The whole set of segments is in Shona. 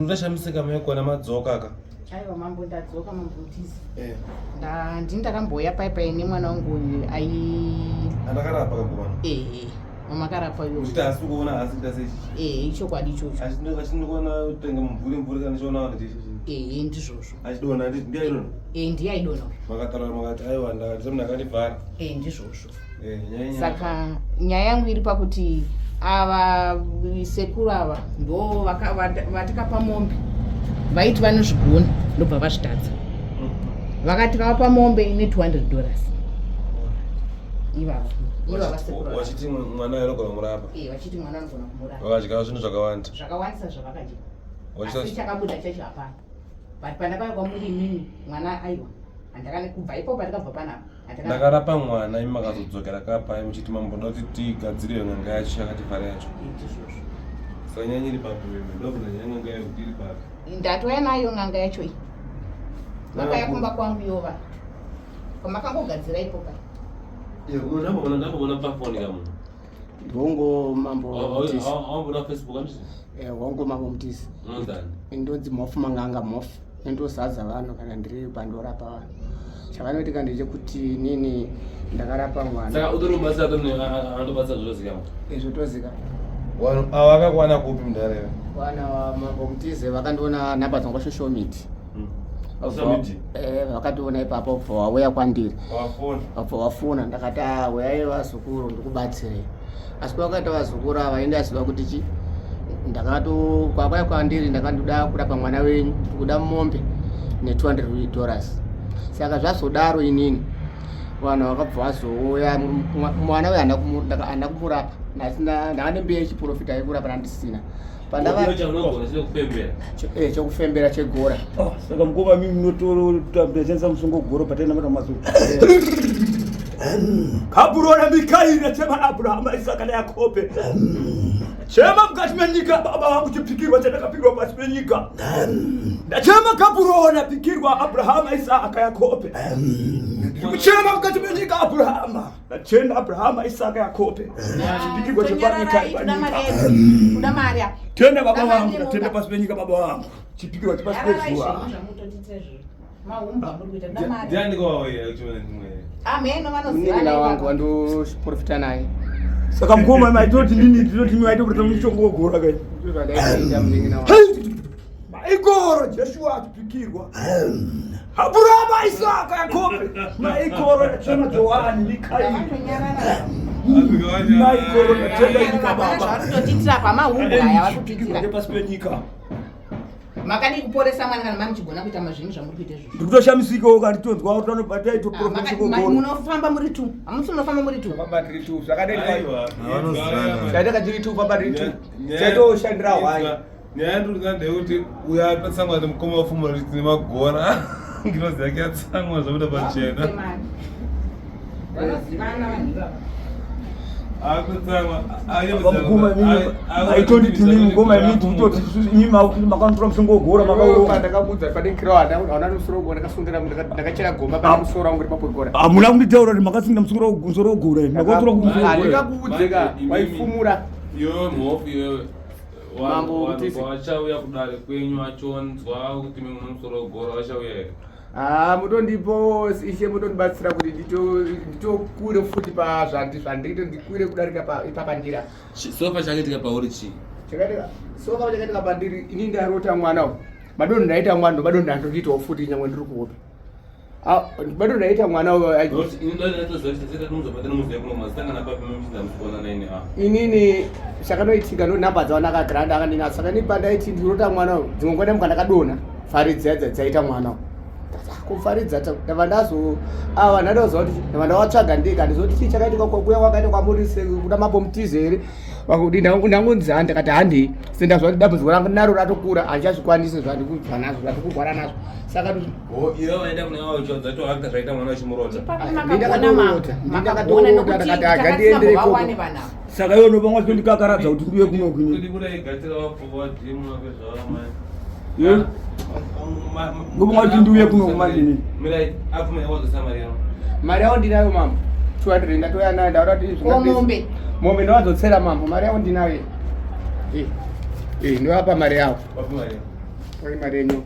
Ndashamisika mai kuona madzoka ka. Aiwa mambo ndadzoka mambo Mutize. Eh. Nda ndini ndakambouya pai pai nemwana wangu uyu ai Andakarapa kagona. eh wamakarapa uyu. Uchiti asi kuona asi kuita sei? Eh ichokwadi ichocho. Achindikuona kutenga mumvuri mvuri kana chiona vanhu chichi. Eh ndizvozvo. Achidona nditi ndiye aidona. Eh ndiye aidona uyu. Makataura makati aiwa ndakati munhu akandivhara. Eh ndizvozvo. Eh nyaya. Saka nyaya yangu iri pakuti ava sekuru ava ndo vatakapa mombe vaiti vanozvigona ndobva vazvitadza vakati vavapa mombe ine 200 dollars ivava ivava sekuru Wachiti mwana anogona kumurapa. Eh, vachiti mwana anogona kumurapa Vakadya zvinhu zvakawanda. zvakawandisa zvavakadya Wachita asi chakabuda chacho hapana but pandakauya kwamuri imimi mwana aiwa handakane kubva ipo pandakabva panapa Ndakarapa mwana imi makazodzokera kapai muchiti mamboda kuti tigadzire n'anga yacho yakativhara yacho. Ndizvozvo. Saka nyanya iri papi wewe? Ndobvunza nyaya n'anga yayo kuti iri papi. Ndatouya nayo n'anga yacho iyi. Vakauya kumba kwangu yova. Kwamakangogadzira ipo pai. Ndamboona ndamboona pafoni kamunhu. Hongo mambo Mutisi. Awamboona Facebook anditi? Eh, hongo mambo Mutisi. Unonzani? Ndonzi Mhofu Manganga Mhofu. Ndosazadza vanhu kana ndiri pandorapa vanhu. Chavanoitika ndechekuti nini ndakarapa mwana. Saka utori mubatsira atori anotobatsira zvotozikanwa. Eh, zvotozikanwa. Vanhu ava vakakuwana kupi mudhara iwe? Vana mambo Mutize vakandiona nhamba dzangu pasocial media. Eh, vakationa ipapo bva wauya kwandiri bva wafona ndakati ah, uyai vazukuru ndikubatsirei asi kwakaita vazukuru ava ende aziva kuti chi ndakato kwakauya kwandiri ndakandoda kurapa mwana wenyu ndikuda mombe ne 200 dollars saka zvazodaro inini vanhu vakabva vazouya mwana uyo handina kumurapa ndakane mbiya yechiprofita yekurapa ndandisina Eh, chokufembera chegora oh, saka mukoma mimi munototashandisa musungo goro pataenda mata mazuva kaburona mikairi chema abrahama isaka nayakobe chema mukati menyika baba vangu chipikirwa chandakapikirwa pasi penyika ndachema kaburona pikirwa abrahama isaka yakobe ndikuchema mukati menyika abrahama Ndachenda Abrahama, Isaka, Yakobe. Chipikirwa chepanyika panyika. Tenda baba vangu, ndatenda pasi penyika baba vangu. Chipikirwa chepasi pezuva. Ndiani kwa wewe kuchiona ndimwe? Ameno vanoziva. Munin'ina wangu wandoprofita naye. Saka mukoma maitoti ndini ndinoti maitoti mushongo wogora kai. Ndozvandaita munin'ina wangu. Maikoro Joshua achipikirwa. Abrahama, Isaka, Yakobe. Maikoro nachema Johani, Mikaeli. Maikoro natenda nyika baba. Zvavarikutotiitira pamahumbwe aya vari kutotiitira. Pasi penyika. Makadii kuporesa mwana kana mamuchigona kuita mazvinhu zvamuri kuita izvozvo. Ndikutoshamisikawo kana titonzwa kuti vanobata ito profesa ah, Munofamba muri two. Hamusi munofamba muri two. Famba tiri two. Zvakadai. Aiwa. Chaita tiri two famba tiri two. Chaitoshandira hwai. Nyaya yandiri ndeyekuti uyo atsangwa nemukoma wafumura kuti tine magora ngirozi yake yatsangwa zvabuda pachena. Vanozivana vanhu ivava. Akutsamwa. Mukoma imimi aitonditi imimi mukoma imimi tikutoti isusu imimi makanotora musungo wegora makaurova. Ndakabudza pane kiro hauna musoro wegora ndakasungira ndakachera gomba pane musoro wangu uri pagora. Hamuna kunditaura kuti makasungira musoro wegora imi makatora musoro wegora. Handikakuudze ka waifumura. Iwewe mhofu iwewe. Mambo Mutisi. Vachauya kudare kwenyu vachonzwa kuti mimi munosoro gora vachauya here? Ah, mutondipo ishe mutondibatsira kuti nditokure futi pazvandi zvandito ndikwire kudarika ipapa ndira. Sofa chakaitika pauri chii? Chakaitika sofa chakaitika pandiri ini ndarota mwana uyu. Madonho ndaita mwana ndo madonho andondiitawo futi nyangwe ndiri kuhope. Ah, bado ndaita mwana inini chakanoitika ndo nhamba dzavanaka granda akandina saka ini pandaiti ndirota mwana uyu dzimwe nguva ndamuka ndakadonha faridzi dza dzaita mwana uyu kufaridza ndava ndazo ava ndatoziva kuti ndava ndavatsvaga ndega ndizoti chii chakaitika kuya kwakaita kwamuri kuda mambo mutize here vakuti ndangonzi handi ndakati handei sendazva kuti dambudziko rangu naro ratokura handichazvikwanisi zvandikubva nazvo zvandikurwara nazvo saka oh, iwe waenda kune avo uchiudza kuti waka zvaita mwana uchimurodza ndakatorodza ndakatorodza ndakati aga ndiende ikoko saka iwe unobva wachondikakaradza kuti ndiuye kuno kuni kuti kuda igatira wapfuwa dhimu wake zvava mai Ngoba wati ndiuye kuno kumanje Mirai apfume wazosa mari yavo mari yavo ndinayo mambo 200 ndatoya nayo ndaona kuti Ko mombe? mombe ndowadzotsera mambo mari yavo ndinayo eh eh ndovapa mari yavo Wapi mari yavo? Oi mari yenyu.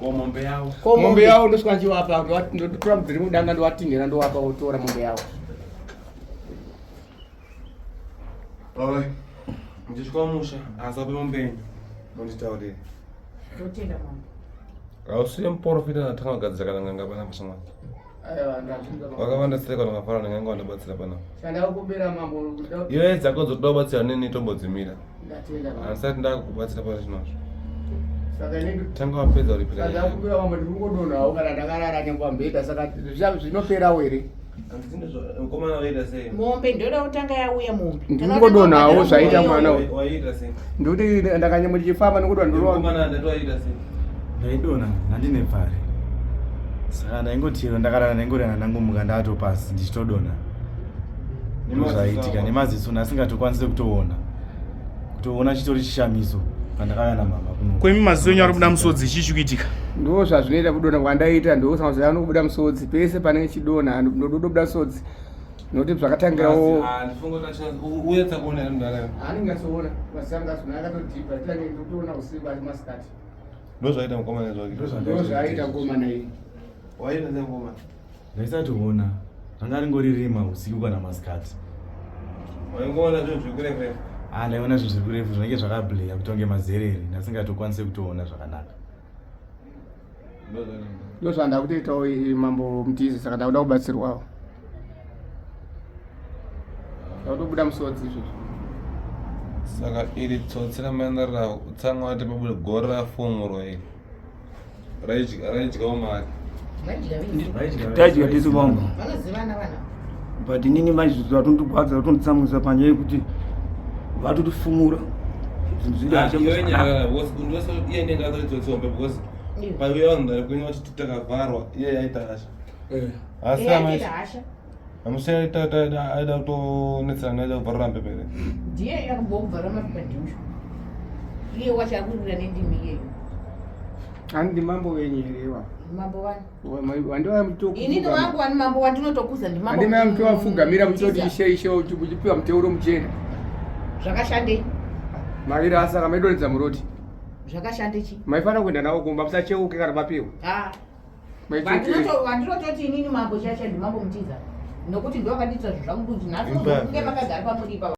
Ko mombe yavo. Ko Mombe yavo ndosvika ndichivapa, ndotora dziri mudanga ndovatinhira ndovapa votora mombe yavo. Baba, ndichisvika musha asi ape mombe yenyu monditaurire. Ndotenda mambo. Hausiye muporofita natanga kugadzira kana n'anga panapa shamwari. Aiwa, ndazvinzwa. Vakawanda sei kana vafara nen'anga vandabatsira panapa. Chandakumbira mambo Iwe dzako dzotoda kubatsira neni tombodzimira. ndatenda mambo. Handisati ndakukubatsira pari zvinozvo. Saka inini Tanga wapedza kuripira. saka ndakumbira mambo ndiri kungodonhawo kana ndakarara nyangwe pamubhedha saka zvinoperawo here? Mukomana waita sei? Mombe ndoda kutanga yauya mombe. Ndiri kungodonhawo zvaita mwana uyu. Waita sei? Ndikuti ndakanyambo ndichifamba nekuti ndorova. Mukomana ndati waita sei? Ndaidona ndandine pfari saka ndaingoti chero ndakarara ndaingorana ndangomuka ndatopasi ndichitodona ndozvaiitika nemaziso ndasingatokwanise kutoona kutoona chitori chishamiso pandakauya namama kuno Kwemi maziso enyu ari kubuda musodzi, chii chiri kuitika? Ndo zvazvinoita kudonha kwandaita ndosanza anobuda musodzi pese panenge chidonha ndodobuda musodzi nokuti zvakatangirawo Uye tsakuona here mudhara? anenge achiona masanga azona akatodhibha titange ndotoona usiku asi masikati Ndozvaita mukomana zvake. ndo zvaaita ngomana iyi Waita sei mukomana? Ndaisatoona ranga ringori rima usiku kana masikati. Waingoona zvinhu zviri kurefu refu. Ah, ndaiona zvinhu zviri kurefu zvinenge zvakableya kutonge mazerere ndasingatokwanise kutoona zvakanaka. Ndo zvandakutoitawo mambo Mutize saka ndakuda kubatsirwawo ndakutobuda musodzi izvozvo. Saka iri tsotsi ramaenda ratsanga vati pabude gore rafumurwa iri. Raidyawo mari. Taidya tese mambo. Vanozivana vana. But inini manje zvatondirwadza vatonditsamwisa panyaya yekuti vatotifumura zvinhu zviri Ah, iye ndenge atori tsotsi hombe because paiuya vanhu vari kwenyu vachiti takavharwa iye yaita hasha. Asi Eh, aita hasha. Amusi aida kutonetsana aida kuvharira mapepa here? Ndiye yakambobvara mapepa ndiusho. Iye wacho ari kurira nendimi iyeyo. Handi mambo wenyu here iwa? Mambo wani. Wandiwa mutokufuga. Inini wangu wani mambo wandinotokuza ndimambo. Handima mutowafugamira muchitoti Tiza. ishe ishe uchipiwa muteuro muchena. Zvakashandei? Maira saka maidonhedza muroti. Zvakashande chi? Maifanira kuenda nawo kumba musacheuke kana mapiwa. Ah. Maicheuke. Vandinototi inini mambo chacha ndimambo Mutiza. Nokuti ndo akadiita zvinhu zvangu kuti nhasi Imbavha. kunge makagara pamuri ipapa.